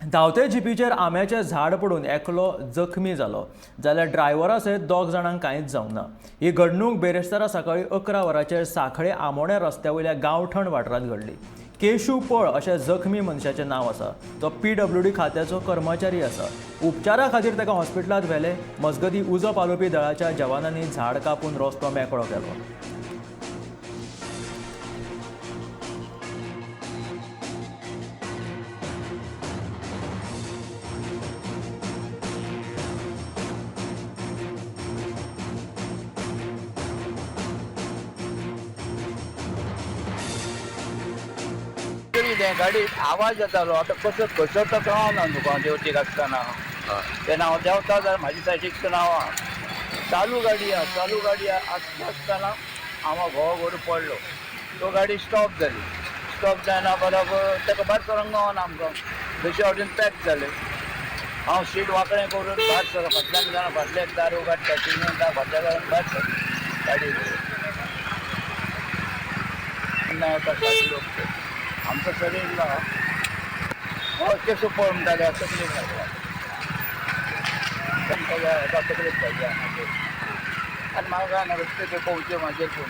धांवते जिपीचेर आंब्याचें झाड पडून एकलो जखमी जालो, जाल्यार ड्रायव्हरा सयत 2 जाणांक कांयच जावंक ना. ही घडणूक बेरेस्तारा सकाळीं 11 वरांचेर सांखळे आमोणें रस्त्या वयल्या गांवठण वाठारांत घडली. केशू पळ अशें जखमी मनशाचें नांव आसा. तो PWD खात्याचो कर्मचारी आसा. उपचारा खातीर ताका हॉस्पिटलांत व्हेले. मजगतीं उजो पालोवपी दळाच्या जवानांनी झाड कापून रस्तो मेकळो केलो. गाडी आवाज येतालो. आतां कसो कसो तो कळना तुका देंवतीक आसतना. तेन्ना हांव देंवता जाल्यार म्हाजी सायडीक हांव चालू गाडी आहा, चालू गाडी आसता आसतना हांव घोव घोर पडलो. तो गाडी स्टॉप जाली. स्टॉप जायना बरोबर ताका भायर सरोंक गावना आमकां. दुसऱ्या वटेन पॅक जालें. हांव सीट वांकडें करून भायर सर, फाटल्यान जाणा फाटल्यान दार उगाडटा, तिनूय फाटल्या दारान भायर सर गाडी ना. लोक आमचो शरीर ना हो केसो पळ म्हणटाले, तकलेक लागला तांकां हेका तकलेक पाहिजे. आनी म्हाका ना रस्ते ते पोवचे म्हाजेर कोण.